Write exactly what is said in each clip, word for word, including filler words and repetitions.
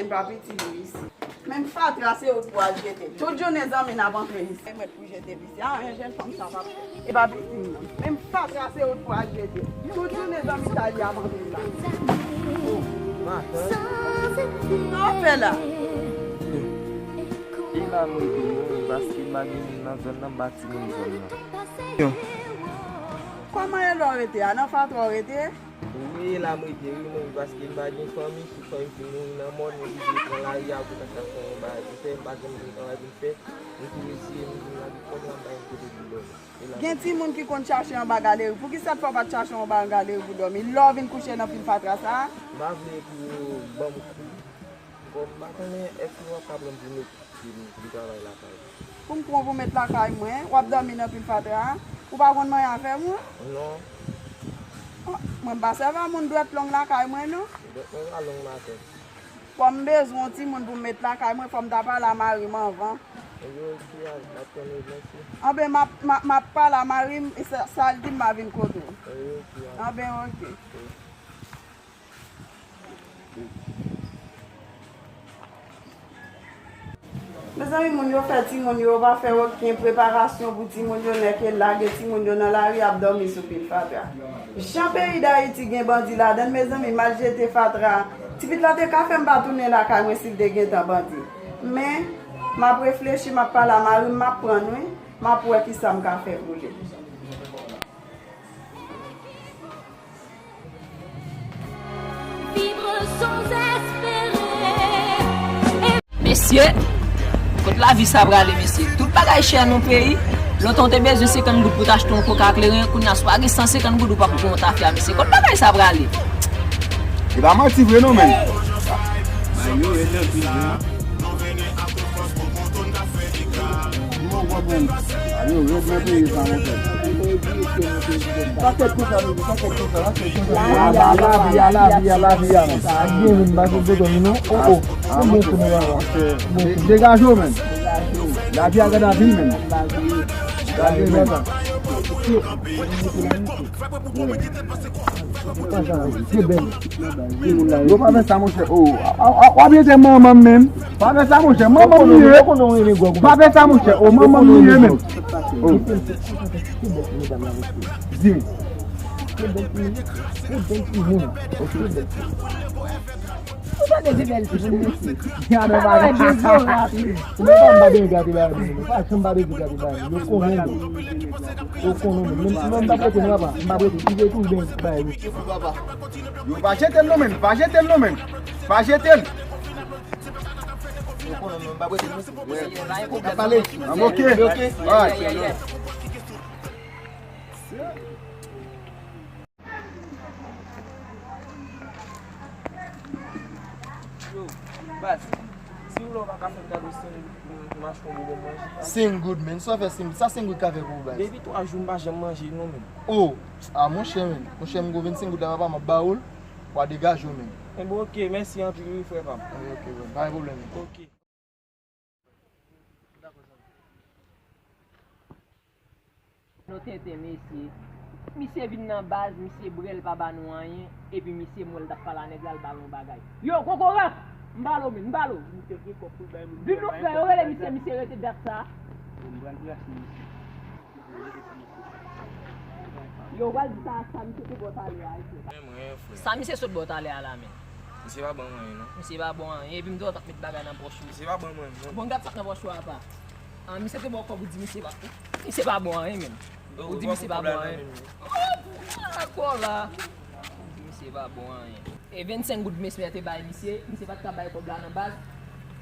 N pa piti li isi. Menm fatra se ou t pou al jete. Tout jounen zanmi n ap antre isi. Mwen pou jete misye. A, yon jèn fanm sa p ap fè. E pa piti m nan. Menm fatra se ou t pou al jete. Tout jounen zanmi sa li ap antre la. Sa w ap fè la? E la m rete wi, paske m pa gen moun nan zòn nan, m pa timoun zòn nan. Kòman e la w rete a? Nan fatra w rete? Wi, e la m rete wi, mwen, paske m pa gen fanmi, si fanmi m fin mouri nan mòn, mwen oblije pran lari a pou ta chache yon bagay pou m fè, m pa janm jwenn travay pou m fè, m tou reziye m, m vin nan lekòl la, m pa gen kote pou m dòmi. E la m rete. Gen timoun ki konn chache anba galeri, poukisa w pa t chache anba galeri pou dòmi? Lè w vin kouche nan pil fatra sa a? M pa vle pou yo ban m kou. Bon, m pa konnen èske w ap ka pran m pou met pou m travay lakay. Pou m pran w pou met lakay mwen, w ap dòmi nan pil fatra a? Ou pa konn manyen afè mwen? Non. Oh, mwen m pa sèvi a moun dwèt long lakay mwen, non. Dwèt mwen pa long maten. Fò m bezwen yon timoun pou m met lakay mwen, fò m ta pale a mari m anvan. Ebyen, oke, al, m ap tann ou, mèsi. Anben, m ap, m ap, m ap pale a mari m, e sa, sa l di m, m a vin kote w. Ebyen, oke, al. Anben, oke. Mezanmi, moun yo fè timoun yo, yo pa fè okenn preparasyon pou timoun yo, nèk e lage timoun yo nan lari ap dòmi sou pil fatra. Jan peyi Dayiti gen bandi ladan l, mezanmi, m al jete fatra. Ti pitit la te ka fè m pa tounen lakay mwen si l te gentan bandi. Men, m ap reflechi, m ap pale a mari m, m ap prann wi, m ap wè kisa m ka fè pou li. Mesye, kot lavi sa prale, mesye? Tout bagay chè nan peyi. Lontan w te bezwen senkant goud pou w t achte yon koka kleren, kounye a si w pa gen san senkant goud ou p ap pran yon tafya, mesye. Kot bagay sa prale? E pa manti vre non, menn. Bagay yo rèd anpil vre. Yo, rèd nan peyi sa, monchè. Pakèt konsa, pakèt konsa, pakèt konsa. Lavi a, lavi a, lavi a, lavi a. Sa gen menm, pa gen bezwen, non. Oh, oh. Ah, monchè. Degaje w, menn. Lavi a gad anpil, menn. Degaje, menn. Yo pa fè sa, monchè. Oh, a, a, w ap jete manman m menm. Pa fè sa, monchè. Manman m li ye. Pa fè sa, monchè. Oh, manman m li ye menm. Oh. Di m. Ou tande de bèl timoun, mesye. Gade bagay. Ou pa m pa bezwen gade bagay, menm. Pa janm pa bezwen gade bagay. Yo konnen nou. Yo konnen nou. Menm si mwen m pa prete nou, papa, m pa prete. Ki gen tou ben bagay. Yo, pa jete l non, menn. Pa jete l non, menn. Pa jete l. Yo konnen nou, m pa prete nou. N ap pale. I'm ok. Ok. Alright. Yo, baz, si w la w pa ka fè m kado senk goud pou m achte yon bonbon manje. Senk goud, menn. Sa w fè senk goud? Sa senk goud ka fè pou ou, baz? Depi twa jou m pa janm manje non, menn. Oh, a monchè, menn. Monchè, m gon vennsenk goud la, papa, m ap ba ou l. W a degaje w, menn. Enben, ok, mèsi anpil, wi, frè pa m. Enben, ok, frè m. Pa gen pwoblèm, menn. Ok. Nou tenten, mesye. Misye vin nan baz, misye bwè, l pa ba nou anyen, epi misye mwen, l t ap pale a nèg la, l ba l yon bagay. Yo, kokorat! M pale w, men, m pale w. Vin nou fè, yo rele misye, misye rete dat sa. Yo, w pral di sa, sa misye te bò talè a, mesye. Sa misye sot bò talè a la, men. Misye pa ban mwen anyen, non. Misye pa ban anyen, epi m te wè w t ap met bagay nan pòch ou. Misye pa ban mwen anyen, non. Bon, gad sa k nan pòch ou a, apa. Ah, misye te ba w kòb, ou di misye pa, misye pa ba w anyen, menm. Ou di misye pa ba w anyen. Oh, dakò la. Ou di misye pa ba w anyen. E vennsenk goud mesye te bay misye, misye pa t ka bay kòb la nan baz.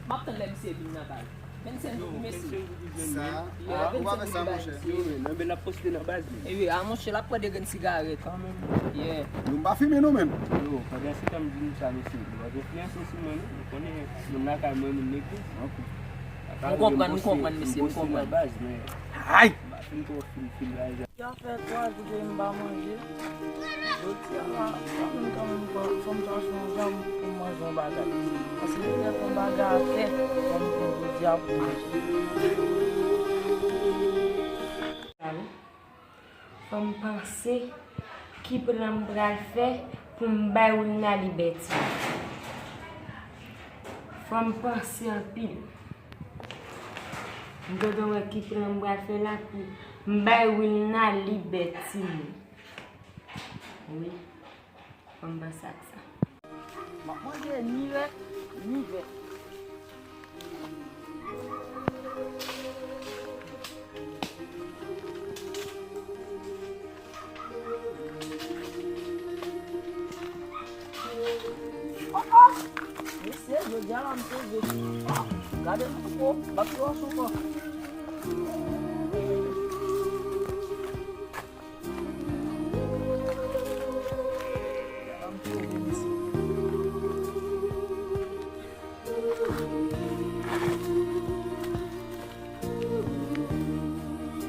M ap tann lè misye vin nan baz. Vennsenk goud mesye. Sa, ou pa fè sa, monchè. Yo, men, nan ben ap poste nan baz, men. E wi, a monchè, l ap pran de grenn sigarèt. Kanmenm. Yeah. Yo, m pa fimen non, menm. Yo, pandan se tan m di nou sa, mesye, yo pa gen fiyanse sou mwen, non. Nou konnen, moun lakay mwen, moun legliz. M konprann, m konprann, mesye, m konprann. Ay! M pa fin twò fin, fin la. Sa fè twa jou ke m pa manje. Jodi a la, fò m kanmenm pran, fò m chache yon jan pou m manje yon bagay. Paske m fè yon bagay atè, fò m pran jodi a pou manje. Fò m panse ki plan m pral fè pou m bay Wilna libète. Fò m panse anpil. M gentan wè ki plan m pral fè la pou m bay Wilna libè timoun. Wi, fò m panse ak sa. M ap manje ni rèk, ni vèk. Oh, oh! Mesye, jodi a la m sove. Oh, gade m ankò, m ap fè wòch ankò. M ap fè wòch, mesye.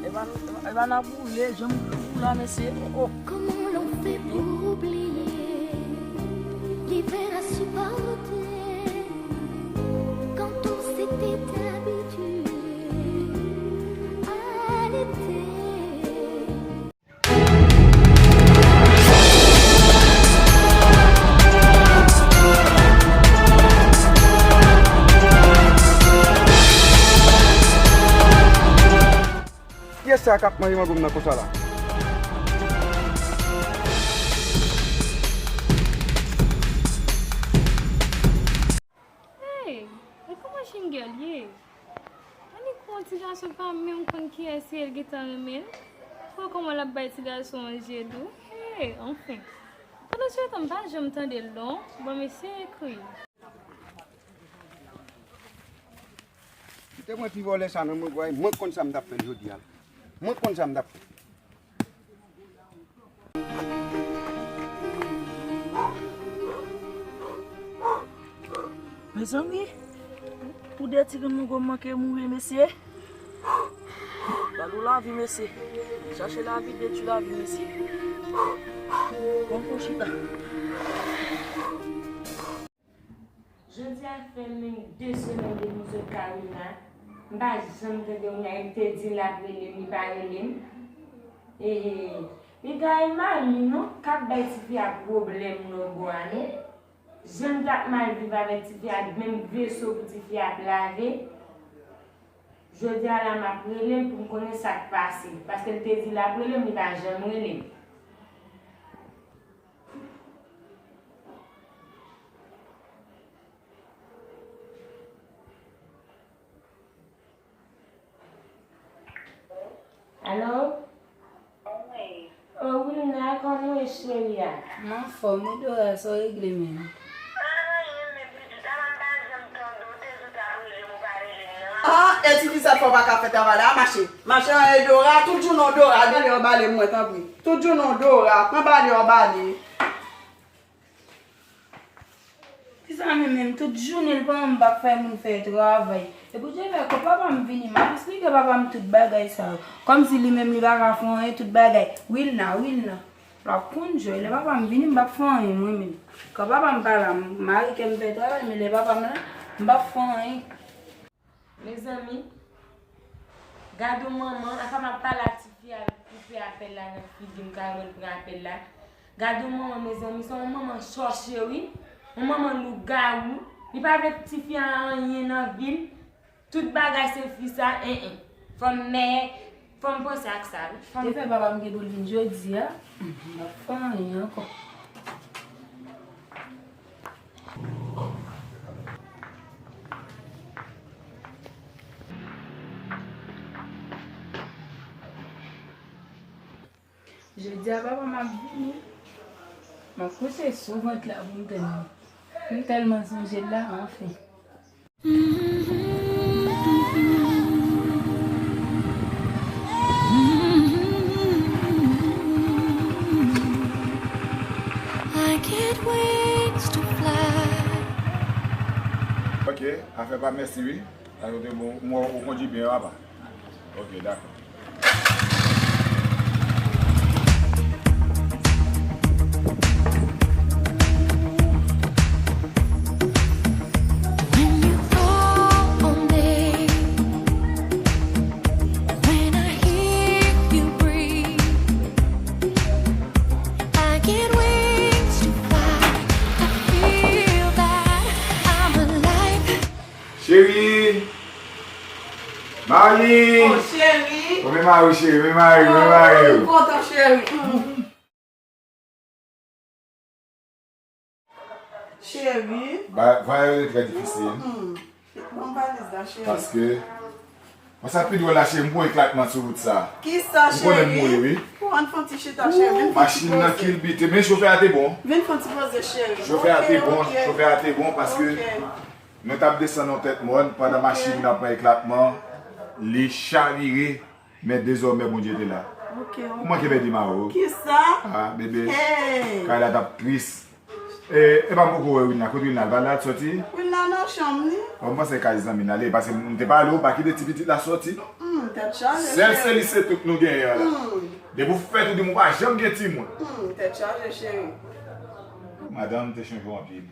Epa, epa, epa n ap boule, janm boule la, mesye. Oh, oh. Comment l'on fait pour oublier l'hiver à supporter quand on s'était habitué à l'été? Kiyès sa k ap manje mango m nan konsa la? Hey, e kòman Jingèl ye? Annik yon ti gason k pa menm konn kiyès li ye, l gentan renmen l. Fò kòman l ap bay ti gason an je dou. Hey, anfen. Pandansyetan, m pa janm tande l non. Bon, mesye ekri. Kite mwen ti vòlè sa nan men w, mwen k konn sa m t ap fè l jodi a. Mwen k konn sa m t ap fè. Mezanmi, pou de ti grenn mango manke mouri, mesye. Gade yon lavi, mesye. Chache lavi, detwi lavi, mesye. Bon, fò chita. Jodi a fè menm de semèn depi m sot kay Wilna. M pa janm tande Wilna, li te di l ap rele m, li pa rele m. E, li gaye mari non, k ap bay tifi a pwoblèm nan bò a non. Jan l t ap mal viv avèk tifi a, menm veso pou tifi a ap lave. Jodi a la m ap rele l pou m konnen sa k pase. Paske l te di l ap rele m, li pa janm rele m. Alo? Wi. O, Wilna, kòman w ye, cheri a? M anfòm wi, Dora, sa w regle menm? Anyen, men pitit, ala m pa janm tande w, te di w t ap rele m, ou pa rele m nan. Ah, e ti fi sa fò pa ka fè travay la, mache. Mache anyen, Dora, tout jounen w Dora, gen lè w bale mwen, tanpri. Tout jounen w Dora, pran bale w bale. Kisa menm, menm tout jounen l pran m bak fè moun fè travay. Epi w te fè kò papa m vini, m ap esplike papa m tout bagay sa yo. Kòmsi li menm li pa ka fè anyen, tout bagay. Wilna, Wilna. L ap konn jwe. Lè papa m vini, m p ap fè anyen, mwen menm. Kan papa m pa la, m mare kè m fè travay, men lè papa m la, m p ap fè anyen. Mezanmi, gade yon manman, apa m ap pale ak tifi a, l koupe apèl la nan figi m, ka wè l pran apèl la. Gade yon manman, mezanmi, se yon manman chòche, wi. Yon manman lougawou. Li pa vle tifi a anyen nan vi l. Tout bagay se fi sa, en, en. Fò m mè, fò m panse ak sa, wi. Fò m te fè papa m gen pou l vin jodi a, m p ap fè anyen ankò. Jodi a papa m ap vini. M ap koute sou vant la pou m tann li. M tèlman sonje l la, anfen. I get wings to fly. Ok, afè pa mèsi wi. Sa yo te bon, mwen ou kondui byen, papa. Ok, dakò. When you call on me, when I hear you breathe, I get wings to fly. I feel that I'm alive. Cheri! Mari! Oh, cheri! Oh, men mari, cheri, men mari, men mari. Oh, m kontan, cheri. Mm. Cheri. Ba, vwayaj yo trè difisil. Mm. Bon, valiz la, cheri. Paske, mwen sa pi dwòl la, cheri, m pran eklatman sou wout sa. Kisa, cheri? M konnen m mouri, wi. Ou ann fè yon ti chita, cheri. Vin fè yon ti poze. Machin nan kilbite, men chofè a te bon. Vin fè yon ti poze, cheri. Chofè a te bon, chofè a te bon, paske nou t ap desann yon tèt mòn, pandan machin nan pran eklatman, li chavire. Men dezòmè Bondye te la. Ok, ok. Ou manke pèdi Maro. Kisa? Ah, bebe. Hey! Kay la t ap tris. E, e pa m poko wè Wilna. Kote Wilna? L pa la, l sòti? Wilna nan chanm li. Bon, m panse kay zanmi l ale, paske m te pale w, pa kite ti pitit la sòti, non. Hmm, tèt chaje, cheri. Sèl se li, se tout nou genyen an la. Hmm. Depi w fèt, ou di m ou pa janm gen timoun. Hmm, tèt chaje, cheri. Madanm, te chonje w anpil.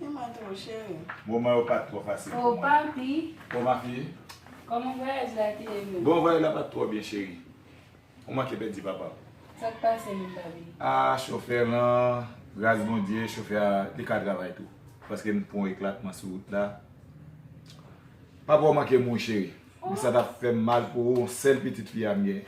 E mwen tou, cheri. Moman yo pa t twò fasil pou mwen. Oh, papi. Bon, ma fille. Kòman vwayaj la te ye menm? Bon, vwayaj la pa t twò byen, cheri. Ou manke pèdi papa w. Sa k pase menm, papi? Ah, chofè lan, gras Bondye, chofè a, li ka travay tou. Paske m pran yon eklatman sou wout la. Papa w manke mouri, cheri. Men sa t ap fè m mal pou ou, yon sèl pitit fi a m gen.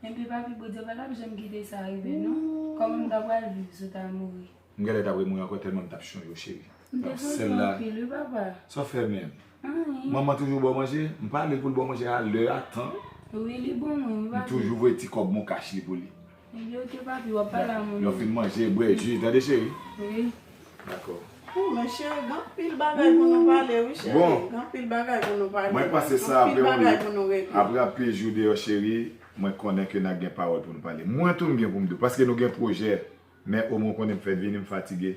Enben, papi, Bondye pa t ap janm kite sa rive, non. Kòman m ta pral viv si w ta mouri? M genlè t ap remouri ankò tèlman m t ap chonje w, cheri. M te sòti anpil, wi, papa. Sa w fè menm? Anyen. Manman toujou ba w manje? M pale pou l ba w manje a lè a, tan. Wi, li bon, wi, papi. M toujou voye ti kòb mon kach li pou li. Ebyen, oke, papi, w ap pale a moun. Lè w fin manje, bwè ji, tande, cheri? Wi. Dakò. Oh, men cheri, gen anpil bagay pou nou pale, wi, cheri. Bon. Gen anpil bagay pou nou pale. Mwen panse sa, apre yon, apre anpil jou deyò, cheri, mwen konnen ke n a gen pawòl pou nou pale. Mwen tou, m gen pou m di w, paske nou gen pwojè, men omwen w konnen m fèk vini, m fatige.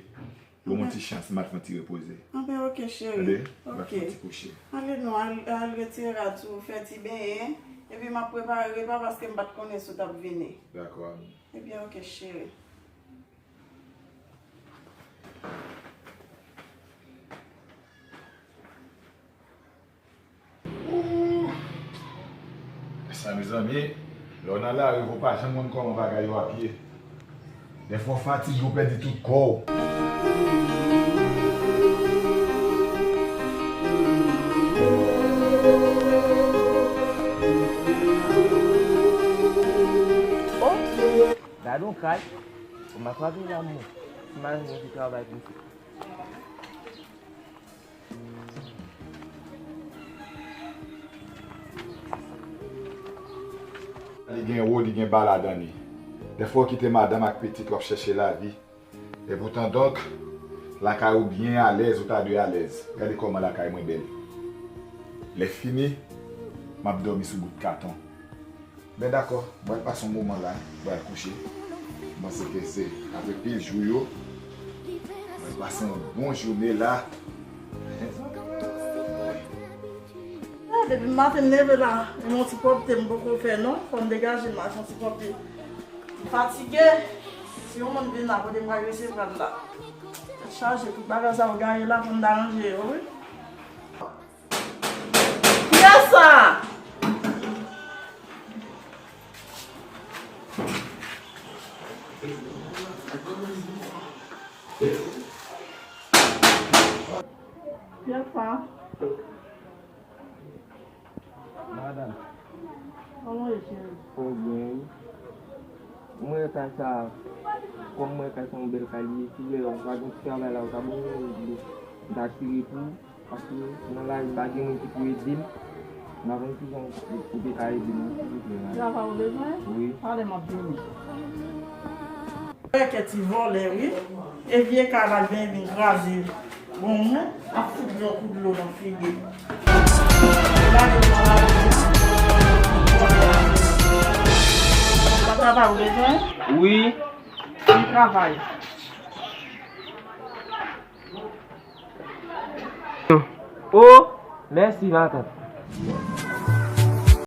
Ban m yon ti chans, m al fè yon ti repoze. Anben, oke, cheri. Tande? M al fè yon ti kouche. Ale non, al, al retire rad sou ou, fè ti benyen, epi m ap prepare repa paske m pa t konnen si w t ap vini. Dakò, ami. Ebyen, oke, cheri. Ooh. Sa, mezanmi, lè w nan lari, ou pa janm konn kòman bagay yo ap ye. Dèfwa w fatige, ou pèdi tout kò w. Oh! Gade yon kay. Kòman frape la, mwen? Ti madanm mwen ki travay pou m. Li gen wo, li gen ba ladan li. Dèfwa w kite madanm ak pitit w ap chèche lavi. Epoutan donk, lakay ou byen alèz, ou ta dwe alèz. Gade kòman lakay mwen bèl. Lè fini, m ap dòmi sou bout katon. Ben dakò, mwen pase yon moman la, mwen al kouche. Mwen se ke se apre pil jou yo, mwen pase yon bon jounen la. Ah, depi maten m leve la, yon ti pwòpte m poko fè non. Fò m degaje m al fè yon ti pwòpte. M fatige. Si yon moun vin la, kote m pral resevwa l la? Tèt chaje, tout bagay sa yo gaye la, fò m ta ranje yo, wi. Kiyès sa? Kiyès sa? Madanm. Kòman w ye, cheri? Mwen byen, wi. Mwen wè kay sa, kòm mwen wè kay sa yon bèl kay li ye, si w vle, w pa gen ti travay la, w ka ban mwen yon dlo. M ta tire pou ou. Paske nan lari pa gen moun ki pou ede m. M pa konn kijan ou te ka ede m, silvouplè, madanm. Travay ou bezwen? Wi. Talè m ap vini. Pèkè ti vòlè, wi. E vye kay la l vin, vin kraze. Bon, mwen ap fout li yon kout dlo nan figi l. Lage l nan lari. Travay ou bezwen? Wi. Travay. Oh, mèsi, matant.